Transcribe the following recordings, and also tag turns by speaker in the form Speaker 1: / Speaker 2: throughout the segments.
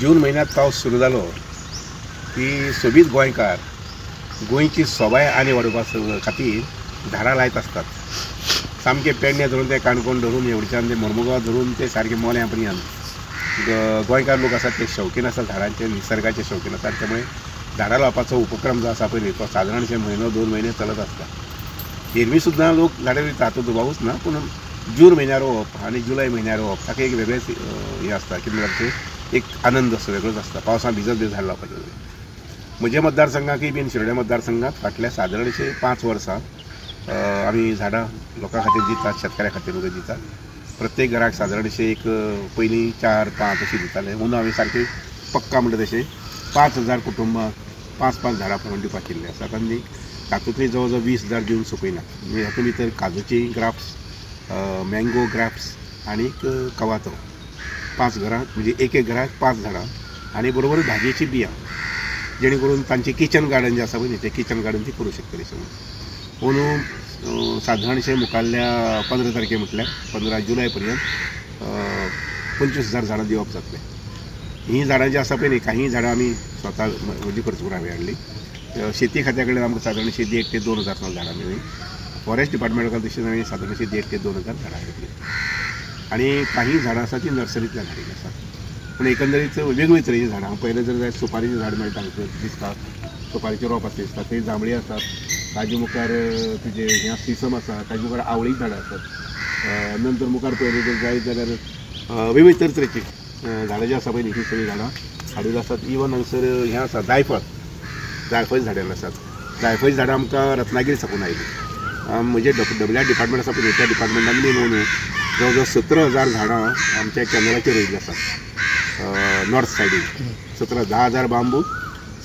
Speaker 1: जून म्हयन्यांत पावस सुरू जालो की सोबीत गोंयकार गोंयची सोबाय आनी वाडोवपा खातीर झाडां लायत आसतात. सामकें पेडणे धरून ते काणकोण धरून एवडच्यान ते मर्मुगांव धरून ते सारके मोल्यां पर्यंत गोंयकार लोक आसात ते शौकीन आसात, झाडांचे निसर्गाचे शौकीन आसात. त्यामुळे झाडां लावपाचो उपक्रम जो आसा पळय तो सादारणशे म्हयनो 2 म्हयने चलत आसता. एरवी सुद्दां लोक झाडां रोयता हातूंत दुबावूच ना, पूण जून म्हयन्यार रोवप आनी जुलय म्हयन्यार रोवप ताका एक वेगळेंच हें आसता, कितें म्हणल्यार एक आनंद असो वेगळोच आसता. पावसांत भिजत बी झाड लावपाचें. म्हज्या मतदारसंघाकय बीन शिरोड्या मतदारसंघात फाटल्या सादारणशे 5 वर्सां आमी झाडां लोकां खातीर दितात, शेतकाऱ्यां खातीर वगैरे दितात. प्रत्येक घराक सादारणशे एक पयलीं 4-5 अशीं दिताले, अंदू हांवें सारकें पक्का म्हणटा तशें 5000 कुटुंबां 5-5 झाडां प्रमाण दिवपाक केल्लीं आसात आनी तातूंतलीं जवळ जवळ 20,000 दिवन सोंपयना. म्हणजे हातूंत भितर काजूची ग्राफ्स, मँगो ग्राफ्स आनी कवाथो, 5 घरां म्हणजे एक एक घराक 5 झाडां आनी बरोबर भाजयेचीं बियां, जेणे करून तांचें किचन गार्डन जें आसा पळय न्ही तें किचन गार्डन ती करूं शकतली. समज अंदू सादारणशें मुखाल्ल्या 15 तारखे म्हटल्यार 15 जुलय पर्यंत 25,000 झाडां दिवप जातलें. हीं झाडां जीं आसा पळय न्ही काही झाडां आमी स्वता म्हजी खर्च करून हांवें हाडली. शेती खात्या कडल्यान आमकां सादारणशें 1.5 ते 2,000 झाडां मेळ्ळीं. फॉरेस्ट डिपार्टमेंटा तशेंच हांवें सादारणशें 1.5 ते 2,000 झाडां घेतलीं आनी काही झाडां आसा तीं नर्सरींतल्यान हाडिल्लीं आसात. पूण एकंदरीत वेगवेगळी तरेचीं झाडां पळयलें जर जाल्यार सुपारीचीं झाड मेळटा हांगसर दिसता, सुपारीचें रोप आसा दिसता, थंय जांबळी आसात, ताजे मुखार तुजें हें सिसम आसा, ताजे मुखार आवळी झाडां आसात. नंतर मुखार पळयलें जर जायत जाल्यार वेगवेगळी तरेतरेचीं झाडां जीं आसा पळय न्ही ती सगळीं झाडां हाडिल्लीं आसात. इवन हांगसर हें आसा जायफळ, जायफळ झाडां आसात. जायफळ झाडां आमकां रत्नागिरी साकून आयलीं. म्हजें डब्ल्यू डिपार्टमेंट आसा पळय त्या डिपार्टमेंटान मेन जवळ जवळ 17,000 झाडां आमच्या कॅनलाचेर रोयिल्लीं आसात नॉर्थ सायडीन. 10,000 बांबू,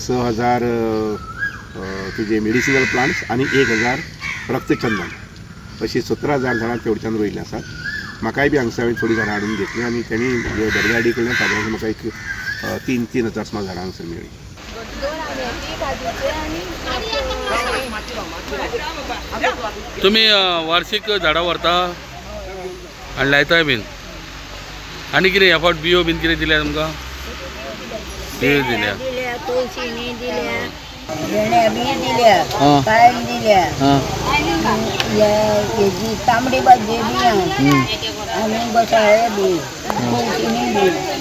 Speaker 1: 6,000 तुजे मेडिसिनल प्लांट्स आनी 1,000 रक्तचंदन अशीं 17,000 झाडां तेवटेच्यान रोयिल्लीं आसात. म्हाकाय बी हांगसर हांवें थोडीं झाडां हाडून घेतलीं आनी तेणी डब्ल्यू आर डी कडल्यान सादारण म्हाका एक 3-3,000 सुमार झाडां हांगसर मेळ्ळीं.
Speaker 2: तुमी वार्षिक झाडां व्हरता आनी लायताय बीन आनी कितें ह्या फावट बियो बीन कितें दिल्या तुमकां? बियो दिल्या,
Speaker 3: तुळशींनी दिल्या, भेंड्या बी दिल्या, काळी दिल्या, हेजी तांबडी भाजी बी आनी घोसाळे बी, तुळशींनी बी.